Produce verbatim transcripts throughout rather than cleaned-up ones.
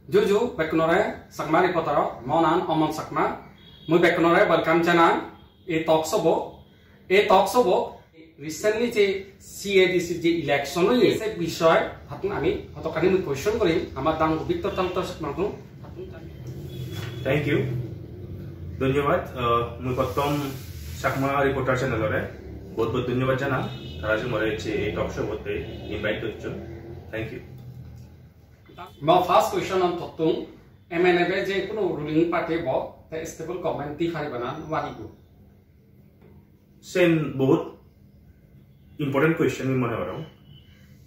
Ju ju bekkunore, Chakma Reporter-o mo nang Omon Chakma. Mui bekkunore welcome janang ei talk show-bo. Ei talk show-bo recently je C A D C je election oye, se bishoye hattun ami hotokkani mui question gorim, amar dangu Victor Talukdar Chakma hattun. Thank you. Dhonyobad. Uh, mui prottom Chakma Reporter channel-ore bohut bohut dhonyobad janang, tara je more ecche ei talk show-botte invite gocchon. Thank you. Mo first question-an tottun, M N F-e je hono ruling party obo, te stable government di paribo na nuwaribo? Sen bohut important question mui mone gorong.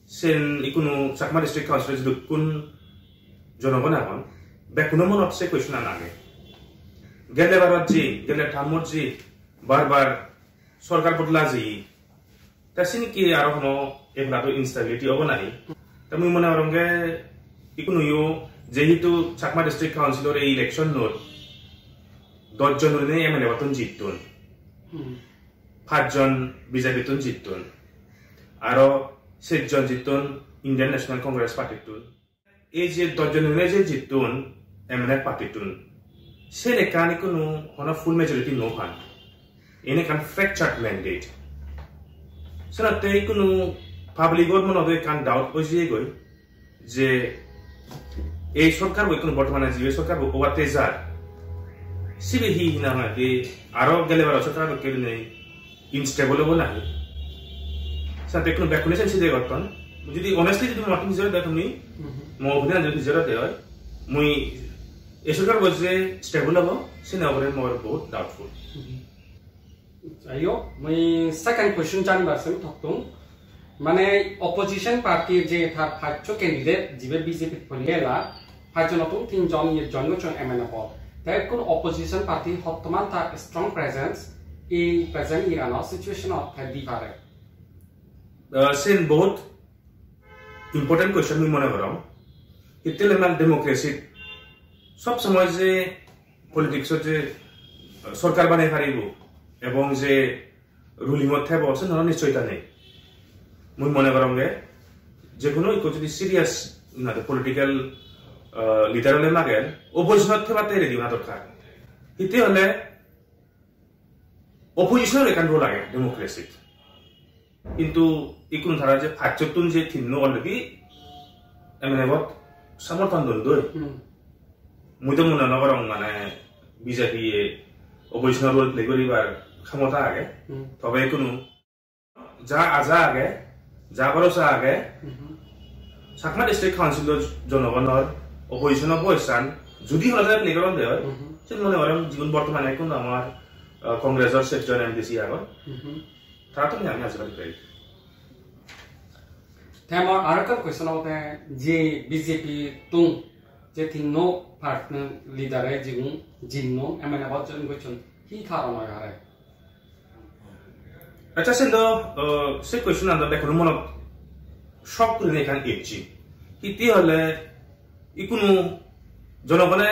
Sen ikkunu Chakma District Council-o jidukkun jonogon agon, bekkuno monot se question-an age. Gelle barot je, gelle term-ot je, bar bar sorkar bodla je, te sini ki aro hono eblado instability obo nahi? Te mui mone gorongge ikkunuyo jehetu Chakma District Council-or ei election-ot dosh jon gurinei M L A-bottun jittun, Hmm. pach jon B J P-tun jittun, aro sejjon jittun Indian National Congress Party-tun. Ei je dosh jon gurinei je jittun M N F party-tun, sen ekkan ikkunu hono full majority no pan. Iyen ekkan fractured mandate. Senotte ikkunu public-or monot ekkan doubt oi jeyegoi je ei sorkarbo, ikkunu bortomane je sorkarbo obatte jar, sibe hi hi nang hoide aro gelle baro sorkar dokke gurinei instable obo nahi? Senotte ikkunu bekkune sen side gotton. Jodi honestly jodi mui nijore de tumi, Mhm. mo opinion jodi nijore de oi, mui ei sorkarbo je stable obo, sene ugure mor bohut doubtful. Mhm. Jai hok, mui second question janibar sem tottun. Mane opposition party je tar paccho candidate jibe B J P pori ela, pacchonottun tinjon iye join gocchon M N F-ot. Te ikkun opposition party hottoman tar strong presence, ei present Iran-o situation-ot te di pare? Uh, sen bohut important question mui mone gorong. Hitte hole democracy sob somoy je politics-ot je sorkar banei paribo ebong je ruling-ot thebo, sen hono nischoi ta nei. Mui mone gorongge, je hono ikko jodi serious na political, uh, leader ole magen, opposition-ot thebatte ready ona dorkar. Hitte hole opposition-or ekkan role age democracy-t. Hintu ikkunu tara je pacchottun je tinno already M N F-ot somorthon don doi. Hmm. Mui do mone no gorong mane B J P-ye opposition-or role play guribar khomota age. Hmm. Tobe ikkunu ja aja age, ja borosa age, Mhm. Chakma District Council-o jonogonor opposition-o voice-an judi hono jai play goronde oi, Mhm. sen mone gorong jigun bortomane ikkunu amar, uh, Congress-or sejjon M D C agon, Mhm. tara to ami ajibadi pei. Te mor aro ekkan question olode je B J P-tun je tinno party leader-e jigun jinno M N F-ot join gocchon, hi karon oi pare? Accha, sen do, uh, se question an do bekkuno monot shock gurinei ekkan ecche. Hitte hole ikkunu jonogone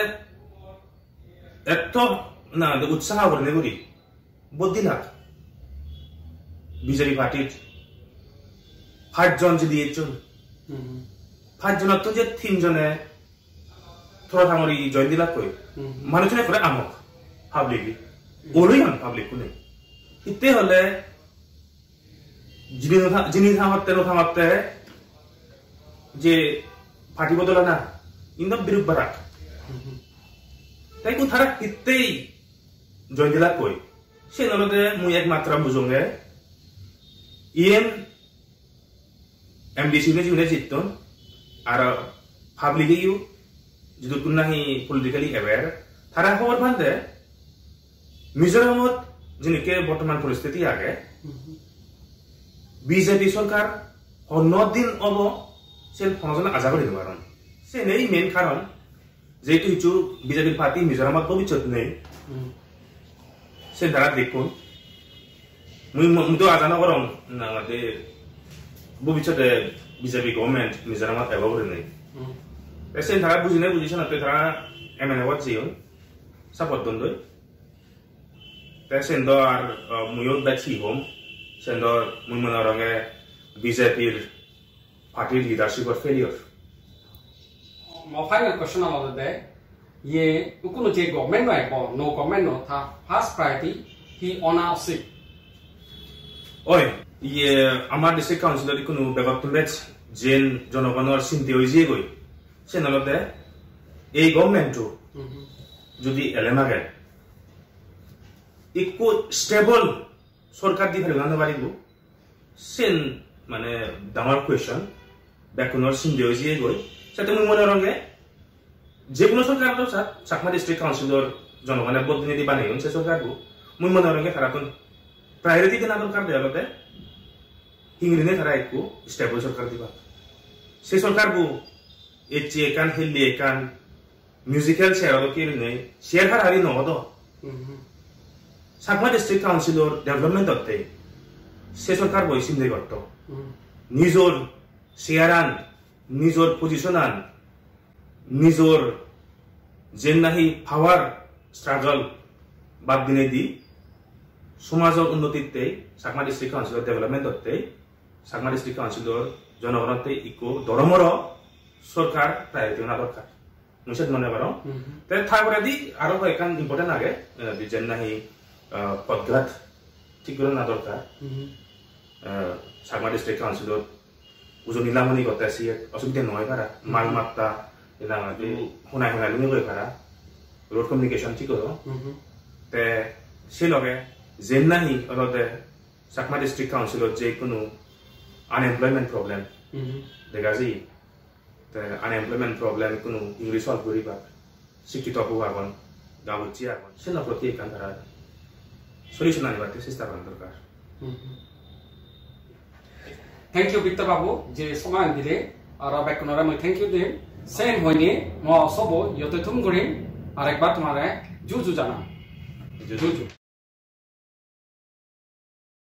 etto na de utsaho gurinei guri vote dilak B J P party-t. Pach jon jidi ecchon. Hmm. Pach jonottun je tin jone thora thangori join dilakkoi. Hmm. Manuchune ekkore amok, public-e. Hmm. Oloi am public-une. Hitte hole jini no tha-, jini thangotte no thangotte je party bodolana, indo birup barak. Hmm. Te ikkun tara hittei join dilakkoi. Sen olode mui ekmatro bujonge, iyen M D C-une jigune jitton, aro public-eyo jidukkun nahi politically aware, tara hobor pande Mizoramot jenikke bortoman poristiti age, Mhm. B J P sorkar honno din obo, sen hono jone aja guri no paron. Sen ei main karon, jehetu hissu B J P party Mizoramot bobissot nei, Hmm. sen tara dekkon. Mui mo-, mui do aja no gorong, na, mane, bobissote B J P government Mizoramot ebo gurinei. Hmm. Te sen tara bujinei buji senotte tara M N F-ot jeyon, support don doi. Te sen do ar, uh, muiyo bej hi hom, sen do mui mone goronge B J P-r party leadership-or failure. Mo final question olode, ye ikkunu je government no ebo, nuo government no, ta first priority hi ona usit? Oi, ye amar district council-ot ikkunu begottun bej jen jonogonor sinde oi jiyegoi. Sen olode ei government-o Mhm. jodi elem age, ikku stable sorkar di paribo na no paribo, sen mane dangor question, bekkunor sinde oi jiyegoi. Sette mui mone gorong je, je hono sorkar do sir, Chakma District Council-or jonogone vote dinei di baneyon se sorkarbo, mui mone gorong je tarattun priority dena dorkar de olode hingirinei tara ekku stable sorkar dibak. Se sorkarbo ecche ekkan, helle ekkan, musical chair-o dokke gurinei chair harahari no odo. Mhm. Chakma District Council-or development-otte se sorkarboi sinde gotto. Mhm. Nijor chair-an, nijor position-an, nijor jen nahi power struggle bad dinei di somajor unnotitte, Chakma District Council-or development-otte, Chakma District Council-or jonogonotte ikko doromoro sorkar priority ona dorkar. Mui siyot mone gorong. Mhm. Te tar poredi aro hoyekkan important age, eh, di jen nahi, eh, podghat thik gorana dorkar. Mhm. Eh, Chakma District Council-ot ujoni lamoni gotte siyot osubide no oi para. Mhm. Mal matta, ena adi Mhm. honai honai lumi goi para. Road communication thik goro. Mhm. Te se loge jen nahi olode Chakma District Council-ot je hono unemployment problem Mhm. dega jai, te unemployment problem hono hingiri solve guribak, sikkito puk agon, gabucche agon, seno proti ekkan tara solution anibatte chesta goran dorkar. Mhm. Thank you, Bitto babu, je somoy dile, aro bekkunore mui thank you dim. Sen hoine mo sobo iyote thum gurim, arekbar tomare ju ju janam. Ju ju. Ju ju.